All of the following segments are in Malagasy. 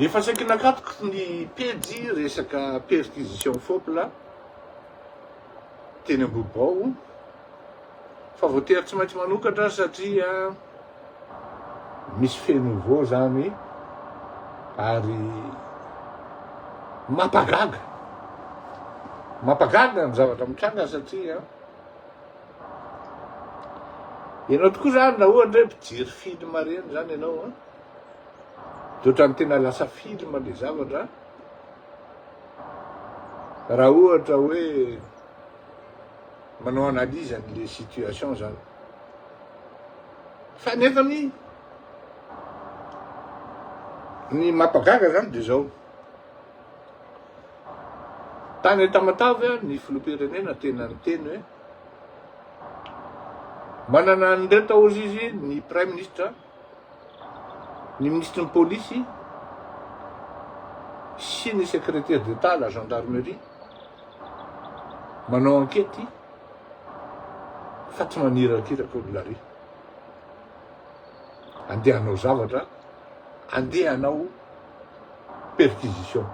Efa saiky nakatoko ny pejy resaka perquisition fopla teny Ambohibao fa voatery tsy maintsy manokatra satria misy fait nouveau zany ary mampagaga mampagaga ny zavatra mitranga satria ianao tokoa zany raha ohatra hoe mpijery film reny zany ianao an Dia ohatran'ny tena lasa film le zavatra raha ohatra hoe manao analyse an'le situation zany. Fa nefany ny mampagaga zany dia zao. Tany Tamatave ny filoham-pirenena tena niteny hoe manana an'ireto hozy izy ny praiminisitra ny minisitry ny polisy sy ny secrétaire d'Etat à la gendarmerie manao ankety fa tsy manirakiraka olona ary andeha hanao zavatra andeha hanao perquisition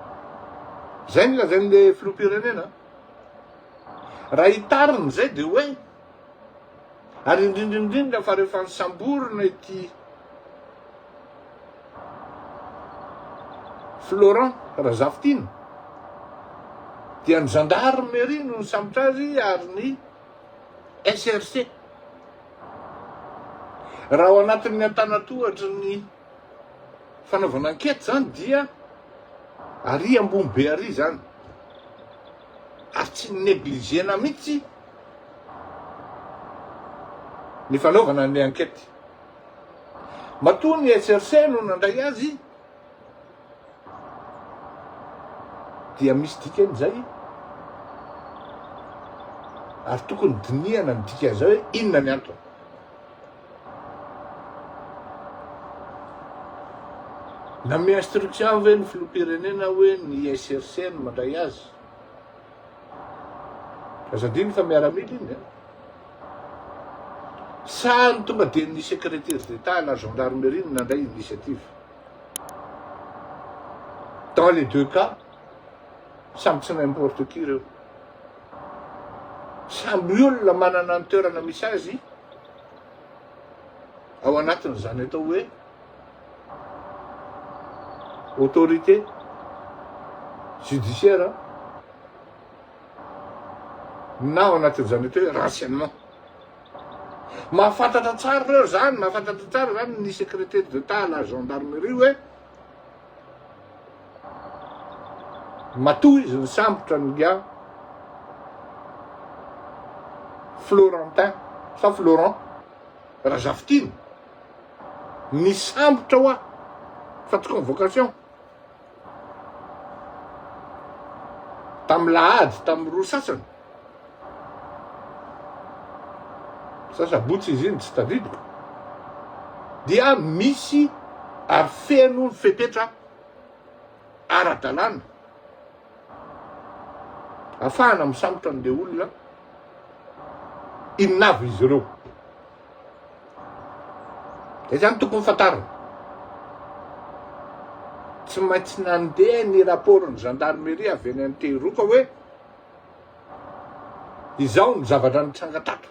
zay ny lazain'le filoham-pirenena raha hitarina izay de hoe Ary indrindra indrindra fa rehefa nisamborina ity Florent Razafitiana dia ny gendarmerie no nisambotra azy ary ny SRC. Raha ao anatin'ny antanatohatry ny fanaovana ankety zany dia ary ambony be ary zany ary tsy negligena mihitsy ny fanaovana ny enquête. Matoa ny SRC no nandray azy dia misy dikany izay ary tokony dinihana ny dikan'izay hoe inona ny antony. Nanome instruction ve ny filoham-pirenena hoe ny SRC no mandray azy? Aza adino fa miaramila iny an! Sa ny tonga dia ny secrétaire d'Etat à la gendarmerie no nandray initiative? Dans les deux cas, samy tsy n'importe qui ireo. Samy olona manana ny toerana misy azy ao anatin'izany atao hoe autorité judiciaire na ao anatin'izany atao hoe renseignement. Mahafantatra tsara ireo zany, mahafantatra tsara zany ny secrétaire d'Etat à la gendarmerie hoe matoa izy nisambotra ny gars Florentin sa Florent Razafitiana Nisambotra hoa fa tsy convocation. Tamin'ny lahady tamin'ny roa sasany. Sa sabotsy izy iny tsy tadidiko. Dia misy ary feno ny fepetra ara-dalàna afahana misambotra an'ilay olona inona avy izy ireo. Zay zany tokony fantarina. Tsy maintsy nandeha ny rapport ny gendarmerie avy any Antehiroka hoe izao ny zavatra nitranga tato.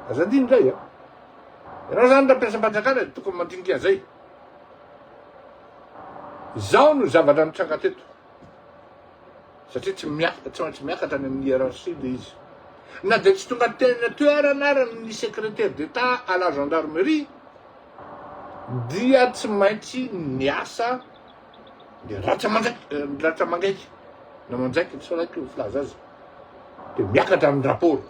Aza adino zay a. Ianao zany raha mpiasam-panjakana dia tokony mandinika an'izay. Izao no zavatra nitranga teto. Satria tsy miakatra, tsy maintsy miakatra any amin'ny hiérarchie le izy. Na dia tsy tonga teny an-toerana ary ny secrétaire d'Etat à la gendarmerie dia tsy maintsy niasa ny ratsa-mandraiky, ny ratsa-mangaiky na manjaiky, tsy haiko ny filaza azy, dia miakatra ny rapport.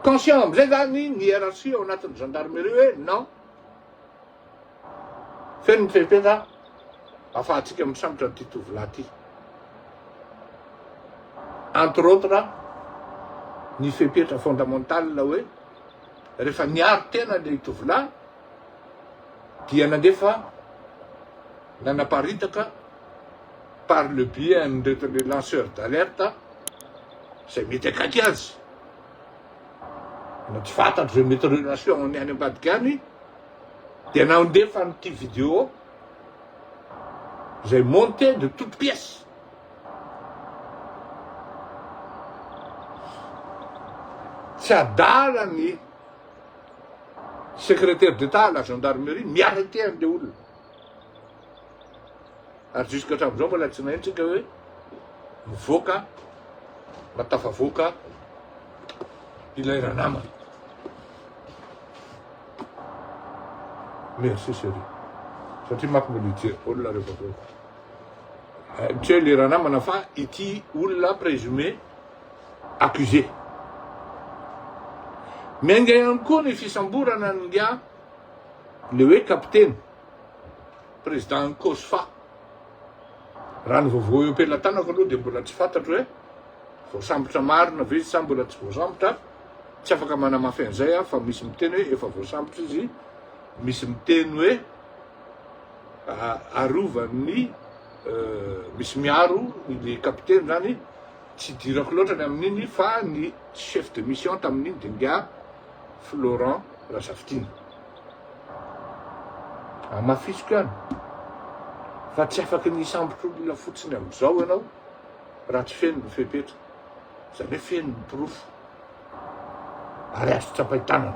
Conscient amin'izay zany ny hiérarchie ao anatin'ny gendarmerie hoe non, Feno ny fepetra afahantsika misambotra an'ity tovolahy ity. Entre autres, ny fepetra fondamental hoe rehefa niaro tena ilay tovolahy dia nandefa nanaparitaka par le biais an'ireto le lanceur d'alerte izay mety akaiky azy na tsy fantatro izay mety relation-ny any ambadika any. Dia nandefa an'ity vidéo izay monté de toute pièce. Tsy adala ny secrétaire d'Etat à la gendarmerie mi-arrêter an'ilay olona. Ary jusqu'à hatramin'izao mbola tsy naheno tsika hoe mivoaka na tafavoaka ilay ranamana. Merci chérie. Satria manko mbola hijery baolina rehefa avy eo. Eh, tsy hoe le ranamana fa ity olona présumé accusé. Miainga ihany koa ny fisamborana an'ingahy le hoe kapiteny, président ny Cosfa. Raha ny vaovao eo am-pelatanako aloha dia mbola tsy fantatro hoe voasambotra marina ve izy sa mbola tsy voasambotra. Tsy afaka manamafy an'izay aho fa misy miteny hoe efa voasambotra izy, misy miteny hoe arovan'ny misy miaro ny kapiteny zany, tsy idirako loatra ny amin'iny fa ny chef de mission tamin'iny dia ingahy Florent Razafitina. Hamafisiko ihany fa tsy afaky ny hisambotra olona fotsiny amin'izao ianao raha tsy feno ny fepetra, izany hoe feno ny porofo ary azo tsapain-tanana.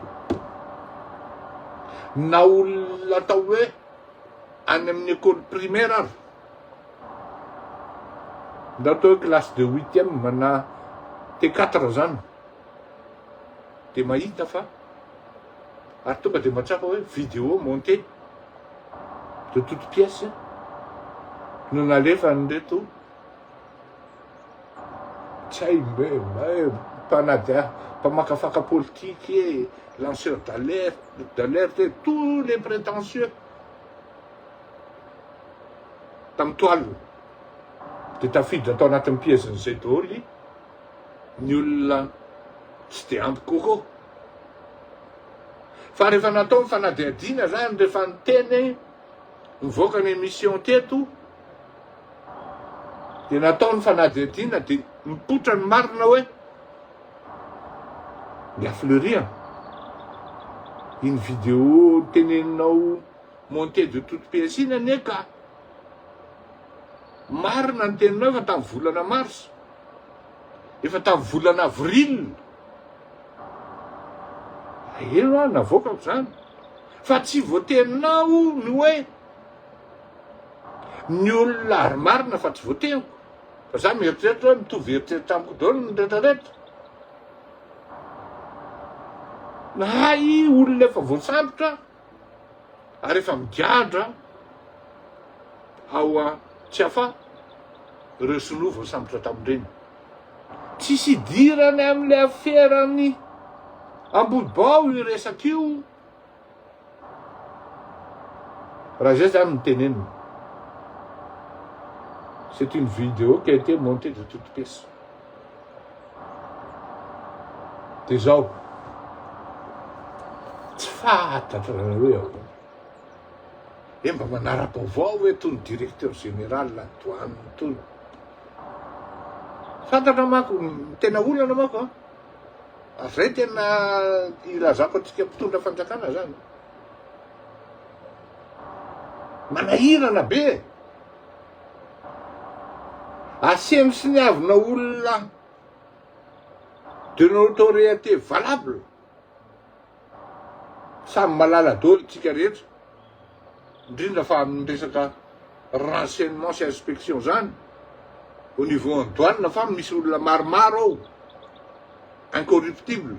Na olona atao hoe any amin'ny école primaire ary, na atao hoe classe de huitième na T4 zany, dia mahita fa ary tonga dia mahatsapa hoe vidéo montée de toute pièce no nalefan'ireto tsy hay mpanadihady mpamakafaka politique e, lanceur d'alerte d'alerte e, tous les prétentieux tamin'ny toile dia tafiditra tao anatin'ny piège-n'izay daholo ny olona tsy dia ampy coco. Fa rehefa natao ny fanadihadiana zany, rehefa niteny nivoaka ny émission teto, dia natao ny fanadihadiana dia nipoitra ny marina hoe ny Fleury an, iny vidéo teneninao monté de toute pièce iny anie ka marina ny teninao efa tamin'ny volana mars. Efa tamin'ny volana avril. Elo aho navoakako izany. Fa tsy voateninao ny hoe ny olona ary marina fa tsy voateniko. Fa za mieritreritra hoe mitovy eritreritra amiko daholo ny retraretra. Nahay olona efa voasambotra ary efa migadra ao Tsiafahy ireo sinoa voasambotra tamin'ireny. Tsisy idirany amin'ilay aferan'ny Ambohibao io resaka io raha izay zany no tenenina. C'est une vidéo qui a été montée de toutes pièces. Dia izao, tsy fantatra hoe ahoana. Hoe mba manara-baovao ve itony directeur général ny douane itony. Fantatra manko, ny tena olana manko an, ary izay tena ilazako antsika mpitondra fanjakana zany. Manahirana be e. Asiany soniavina olona de notoriété valable. Samy malala daholo tsika rehetra, indrindra fa amin'ny resaka renseignement sy inspection zany au niveau en douane fa misy olona maromaro ao incorruptible.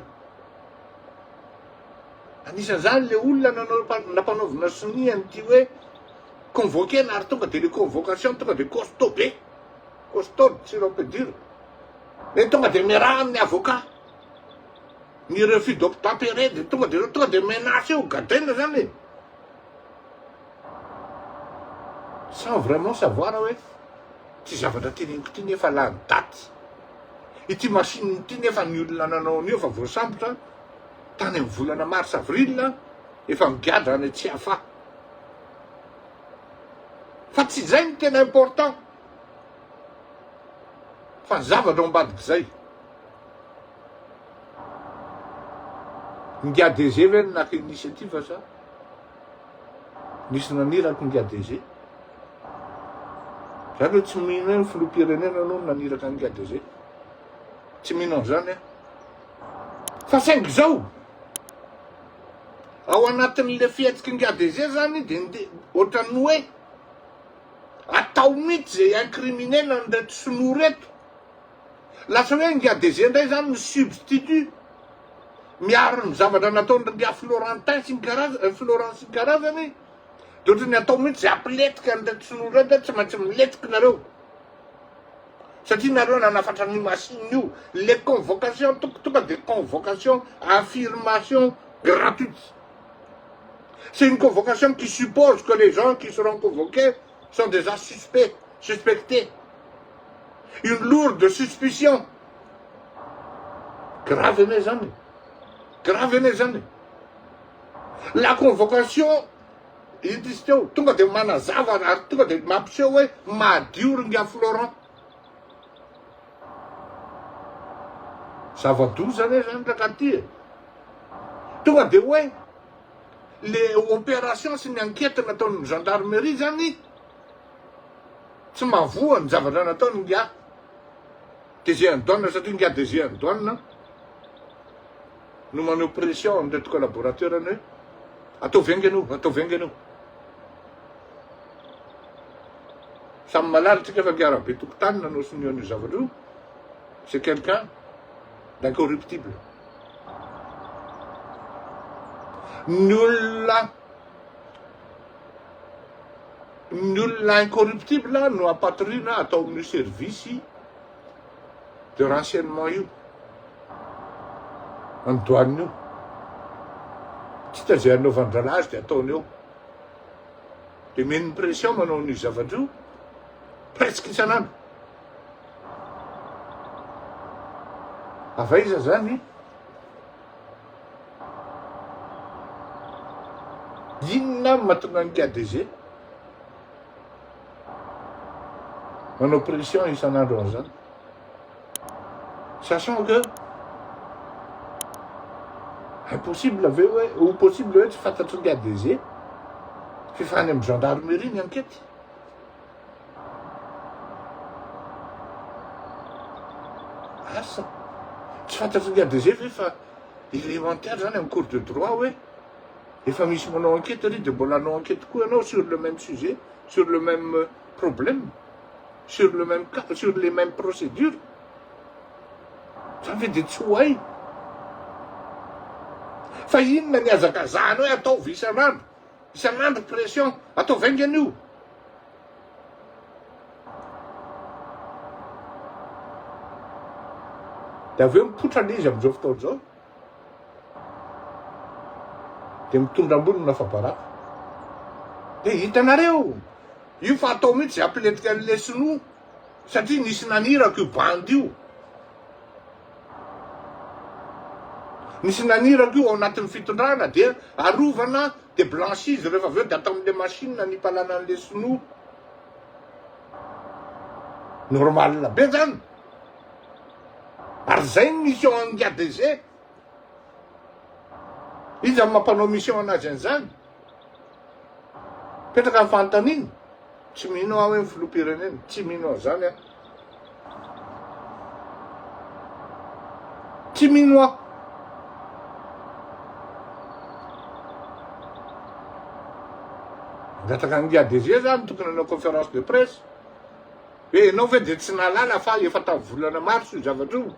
Anisan'izany le olona nanao nampanaovina sonia an'ity hoe Convoquer-na ary tonga dia le convocation tonga dia costaud be, costaud si l'on peut dire, hoe tonga dia miaraha amin'ny avocat, ny refus d'obtempérer dia tonga dia tonga dia menace eo, gadraina zany e! Sans vraiment savoir hoe ity zavatra teneniko ity nefa lany daty, ity machine ity nefa ny olona nanao an'io efa voasambotra tany amin'ny volana mars avril, efa migadra any Tsiafahy. Fa tsy izay no tena important fa ny zavatra ao ambadik'izay. Ingahy DG ve no naka initiative sa? Nisy naniraka ingahy DG. Za aloha tsy mino hoe ny filoham-pirenena no naniraka an'ingahy DG. Tsy mino an'izany aho. Fa saingy izao, ao anatin'le fihetsik'ingahy DG zany dia nde ohatran'ny hoe atao mihitsy izay incriminer-na an'ireto sinoa ireto. Lasa hoe ingahy DG indray zany ny substitut miaro ny zavatra nataon'ingahy Florentin sy ny karazany, Florent sy ny karazany, dia ohatran'ny atao mihitsy izay hampilentika an'ireto sinoa ireto hoe tsy maintsy milentika nareo. Satria nareo nanafatra an'io machine io, le convocation toko tonga de convocation affirmation gratuite. C'est une convocation qui suppose que les gens qui seront convoqués sont déjà suspects, suspectés. Une lourde suspicion. Grave anie zany. Grave anie zany. La convocation Ito izy teo, tonga dia manazava ary tonga dia mampiseho hoe madio ry ingahy Florent. Zava-doza anie zany raka ty e. Tonga dia hoe le opération sy ny enquête nataon'ny gendarmerie zany tsy mahavoa ny zavatra nataony ingahy DG an'ny douane satria ingahy DG an'ny douane no maneho pression amin'ireto collaborateur-ny hoe ataovy haingana io, ataovy haingana io. Samy mahalala tsika fa ingahy Rabetokotany nanao sonia an'io zavatra io, c'est quelqu'un d'incorruptible. Ny olona ny olona incorruptible no ampatoriana atao amin'io service de renseignement io, any douane io. Tsy hita izay anaovan-drahalahy azy dia ataony eo. Dia omeny pression manao an'io zavatra io presque isan'andro. Avy aiza zany? Inona no mahatonga an'i KDG manao pression isan'andro an'izany? Sachant que impossible ve hoe ou possible hoe tsy fantatry ny ADG f'efa any amin'ny gendarmerie ny enquête. Asa, tsy fantatry ny ADG ve fa élémentaire zany amin'ny cours de droit hoe efa misy manao enquête ry de mbola hanao enquête koa ianao sur le même sujet, sur le même problème. sur le même cas, sur les mêmes procédures, zany ve dia tsy ho hay? Fa inona ny hazakazahana hoe ataovy isan'andro, isan'andro pression, ataovy haingana io. Dia avy eo mipoitra ilay izy amin'izao fotoana izao. Dia mitondra ambony no afa-baraka. Dia hitanareo, Io fa atao mihitsy ze hampilentika anle sinoa satria nisy naniraka io bandy io. Nisy naniraka io ao anatin'ny fitondrana dia arovana dia blanchi izy rehefa avy eo dia atao amle machine ny mpalana anle sinoa. Normal be zany. Ary zay ny mission an'i ADG. Iza no mampanao mission anazy an'izany? Mipetraka ny fanontaniana, tsy mino aho hoe ny filoham-pirenena, tsy mino an'izany aho. Tsy mino aho. Mangataka an'i ADG zany tokony hanao conférence de presse. Hoe ianao ve dia tsy nahalala fa efa tamin'ny volana marsa io zavatra io?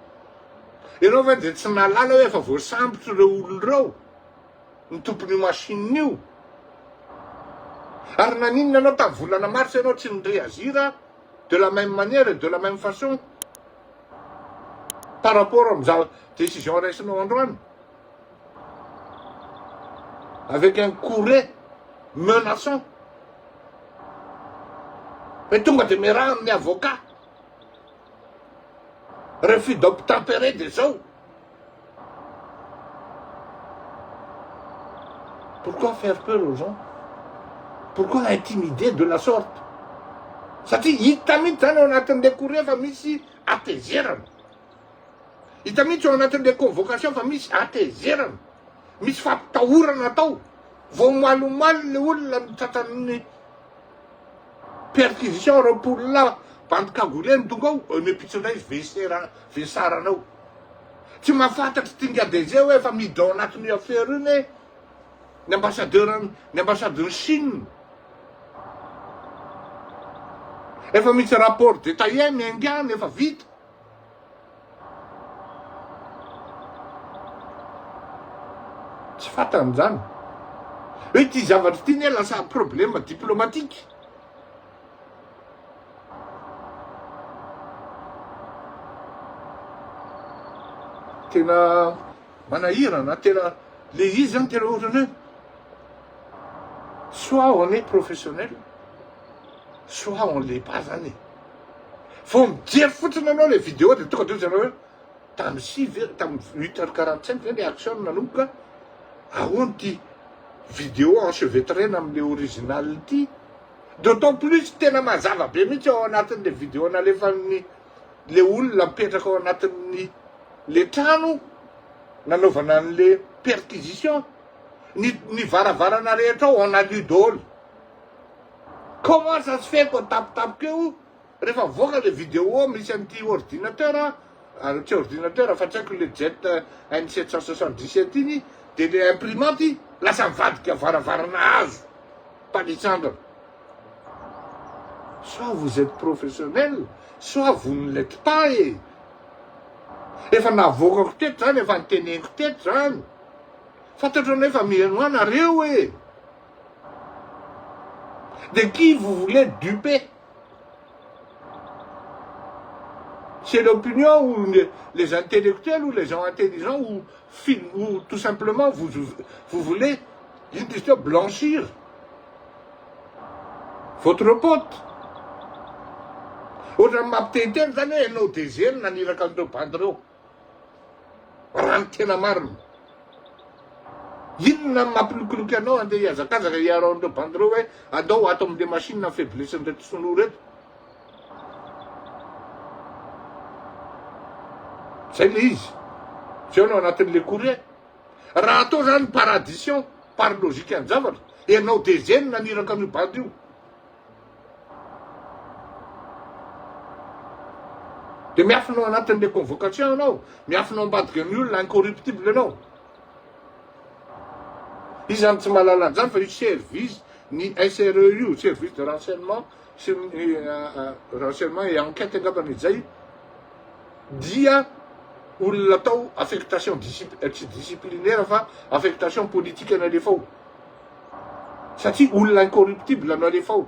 Ianao ve dia tsy nahalala hoe efa voasambotra ireo olona ireo? ny tompon'io machine io. Ary naninona ianao tamin'ny volana mars ianao tsy ni-reagir de la même manière et de la même façon par rapport amin'ny décision raisinao androany avec un courrier menaçant hoe tonga de miaraha amin'ny avocat refus d'obtempérer de zao. Pourquoi faire peur aux gens? Pourquoi intimider de la sorte? Satria hita mihitsy zany ao anatin'le courrier fa misy hatezerana. Hita mihitsy ao anatin'le convocation fa misy hatezerana. Misy fampitahorana atao. Vao omaly omaly le olona no tratran'ny perquisition 20 lahy bandy cagoulé no tonga ao, eo mipitso indray izy vesera vesarana ao. Tsy mahafantatry ity nga DG hoe efa miditra ao anatin'io affaire io ne ny ambassadeur ny ambassadeur Chine. Efa misy rapport détaillé miainga any efa vita. Tsy fantany izany. Hoe ity zavatra ity ne lasa problème diplomatique. Tena manahirana, tena le izy zany tena ohatrany hoe soit on est professionnel, soit on l'est pas zany e. Vao mijery fotsiny ianao le vidéo de tonga de hoy zareo hoe tamin'ny sivy tamin'ny huit heures quarante cinq ve le action no nanomboka, ahoana ity vidéo enchevêtrena amin'le original ity, d'autant plus tena mazava be mihitsy ao anatin'le vidéo nalefan'ny le olona mipetraka ao anatin'ny le trano nanaovana an'le perquisition, ny ny varavarana rehetra ao en alu daholo. Comment ça se fait ko tampotampoka eo rehefa mivoaka le vidéo misy an'ity ordinateur ary tsy ordinateur fa tsy haiko le jet N 777 iny de le imprimante lasa mivadika varavarana hazo palissandre. Soit vous êtes professionnel soit vous ne l'êtes pas e! Efa navoakako teto zany efa niteneniko teto zany. Fantatro anefa mihaino ahy nareo e! De qui vous voulez duper? C'est l'opinion ou les intellectuels ou les gens intelligents ou, ou tout simplement vous, vous voulez ino izy teo blanchir votre pote. Ohatran'ny mampiteniteny zany hoe ianao DG no naniraka an'ireo bandy ireo. Raha ny tena marina. Inona no mampilokoloky anao andeha hihazakazaka hiaro an'ireo bandy ireo hoe andao ato amin'le machine ny faiblesse-n'ireto sinoa ireto. Zay le izy. Zay no anatin'le courrier. Raha atao zany par addition, par logique an-javatra, ianao DG no naniraka an'io bandy io. Dia miafina ao anatin'ilay convocation ianao, miafina ao ambadika ny olona incorruptible ianao. Izy zany tsy mahalala an'izany fa io service ny SRE io, service de renseignement sy ny renseignement et enquête angambany izay dia olona atao affectation tsy disciplinaire fa affectation politique nalefa ao. Satria olona incorruptible no alefa ao.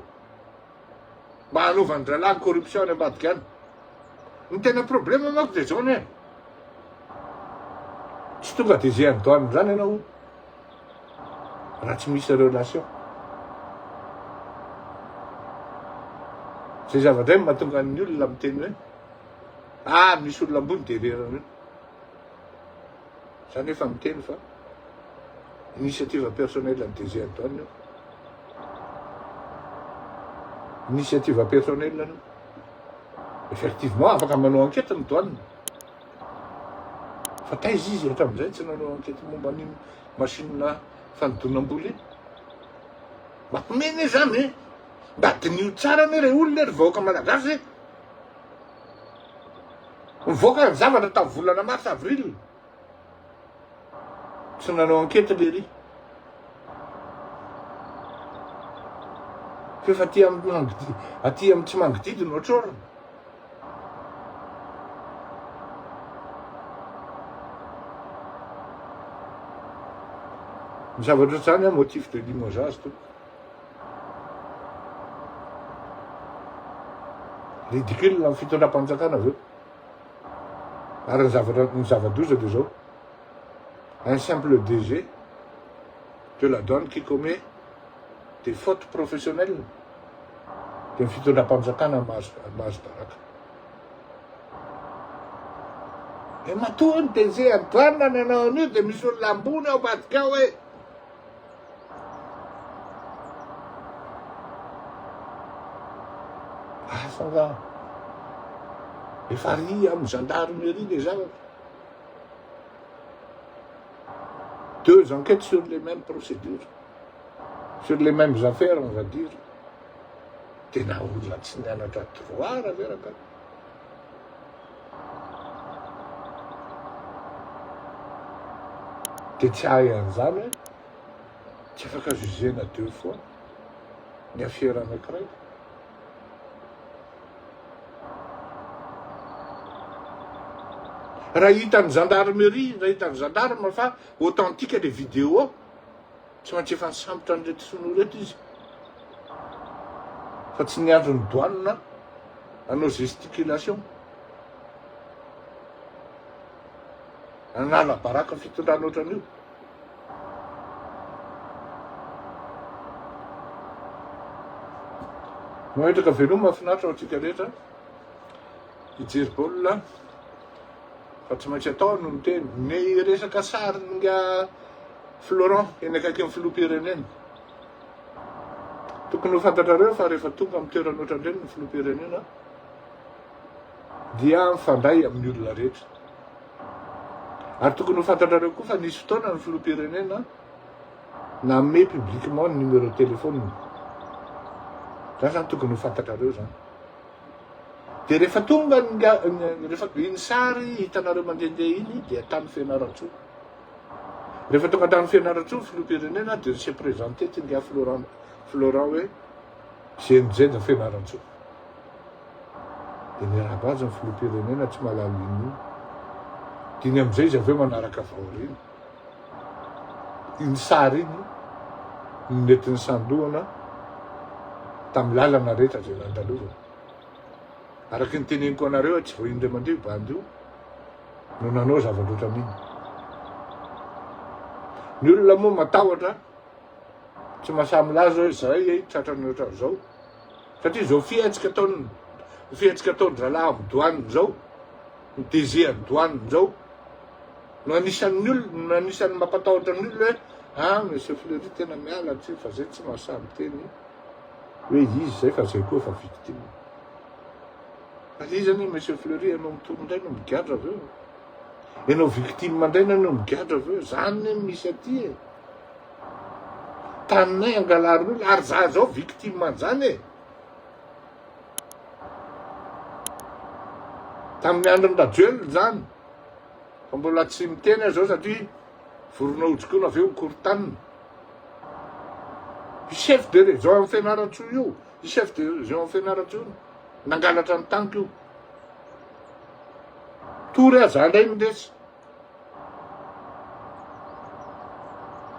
Mba hanaovan-drahalahy ny corruption any ambadika any. Ny tena problème manko dia zao anie. Tsy tonga DG any douane zany ianao raha tsy misy relation. Zay zavatra zay mahatonga ny olona miteny hoe ah misy olona ambony dia rerana eo. Za nefa miteny fa initiative personnelle an'i DG Antoine io. Initiative personnelle io. Effectivement afaka manao enquête ny douane. Fa taiza izy hatramin'izay tsy nanao enquête momba an'iny machine fanodinam-bola iny. Mampime anie zany e. Mba diniho tsara anie re olona e ry vahoaka malagasy e. Nivoaka ny zavatra tamin'ny volana mars avril. Tsy nanao enquête lery. F'efa aty amin'ny mangidy, aty amin'ny tsy mangididy no atsorina. Ny zavatra ohatr'izany an, motif de limogeage tompoko. Ridicule ny fitondram-panjakana avy eo. Ary ny zavatra ny zava-doza dia zao, un simple DG de la douane qui commet des fautes professionnelles dia ny fitondram-panjakana mahazo mahazo baraka. E matoa ny DG an'ny douane nanao an'io dia misy olona ambony ao ambadika ao e. Asa angaha. Efa ary amin'ny gendarmerie le zavatra. Deux enquêtes sur les mêmes procédures. Sur les mêmes affaires on va dire. Tena olona tsy nianatra droit raha ve rangahy? Dia tsy hahay an'izany hoe tsy afaka jugena deux fois ny affaire anankiray. Raha hitan'ny gendarmerie, raha hitan'ny gendarme fa authentique le vidéo, tsy maintsy efa nisambotra an'ireto sinoa ireto izy. Fa tsy niandry ny douane hanao gesticulation. Hanala baraka fitondrana ohatran'io. Mametraka veloma mahafinaritra ho antsika rehetra hijery baolina fa tsy maintsy atao no miteny ny resaka saringa Florent eny akaikin'ny filoham-pirenena. Tokony ho fantatrareo fa rehefa tonga amin'ny toerana ohatran'ireny ny filoham-pirenena dia mifandray amin'ny olona rehetra. Ary tokony ho fantatrareo koa fa nisy fotoana ny filoham-pirenena nanome publiquement ny numéro de téléphone-ny. Zany zany tokony ho fantatrareo zany. Dia rehefa tonga ny rehefa iny sary hitanareo mandehandeha iny dia tany Fianarantsoa. Rehefa tonga tany Fianarantsoa ny filoham-pirenena dia ni-se présenter ty ingahy Florent Florent hoe GNJ de Fianarantsoa. Dia niarahaba azy ny filoham-pirenena tsy mahalala inona. Dia iny amin'izay izy avy eo manaraka avy aoriana. Iny sary iny no nentin'ny sandohana tamin'ny lalana rehetra izay nandalovana. Araka ny teneniko anareo, tsy vao indray mandeha io bandy io no nanao zavatra ohatran'iny. Ny olona moa matahotra, tsy mahasahy milaza hoe zay e, tratran'ny ohatran'izao. Satria izao fihetsika ataon'ny fihetsika ataon-drahalahy amin'ny douane izao, ny DG an'ny douane izao, no anisan'ny olona, no anisan'ny mampatahotra ny olona hoe ah Monsieur Fleury tena miala tsiny fa zay tsy mahasahy miteny hoe izy zay fa zay koa efa victime. Fa iza anie Monsieur Fleury ianao mitory indray no migadra avy eo. Ianao victime indray no migadra avy eo. Zany ne misy aty e. Taninay angalarin'olona ary za zao victime an'izany e. Tamin'ny andron'i Rajoelina zany. Fa mbola tsy miteny aho zao satria vorona hojikona avy eo mikorotanina. Io chef de région am Fianarantsoa io, io chef de région am Fianarantsoa io nangalatra ny taniko io. Tory aho za ndray no resy.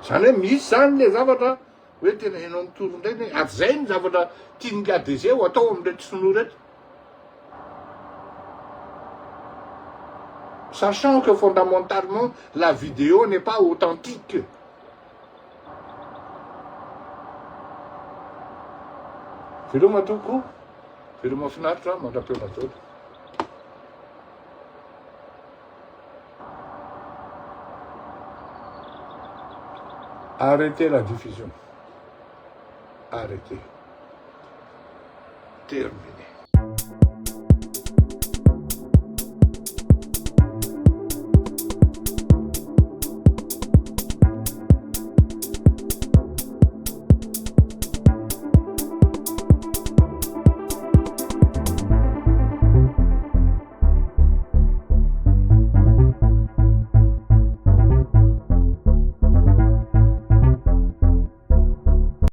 Zany hoe misy zany le zavatra hoe tena enao mitory indray ne, ary zay ny zavatra tian'ny ADG ho atao amin'ireto sinoa ireto. Sachant que fondamentalement la vidéo n'est pas authentique. Veloma tompoko, veloma finaritra mandra-peona daholo. Arrêtez la diffusion. Arrêtez. Terminé.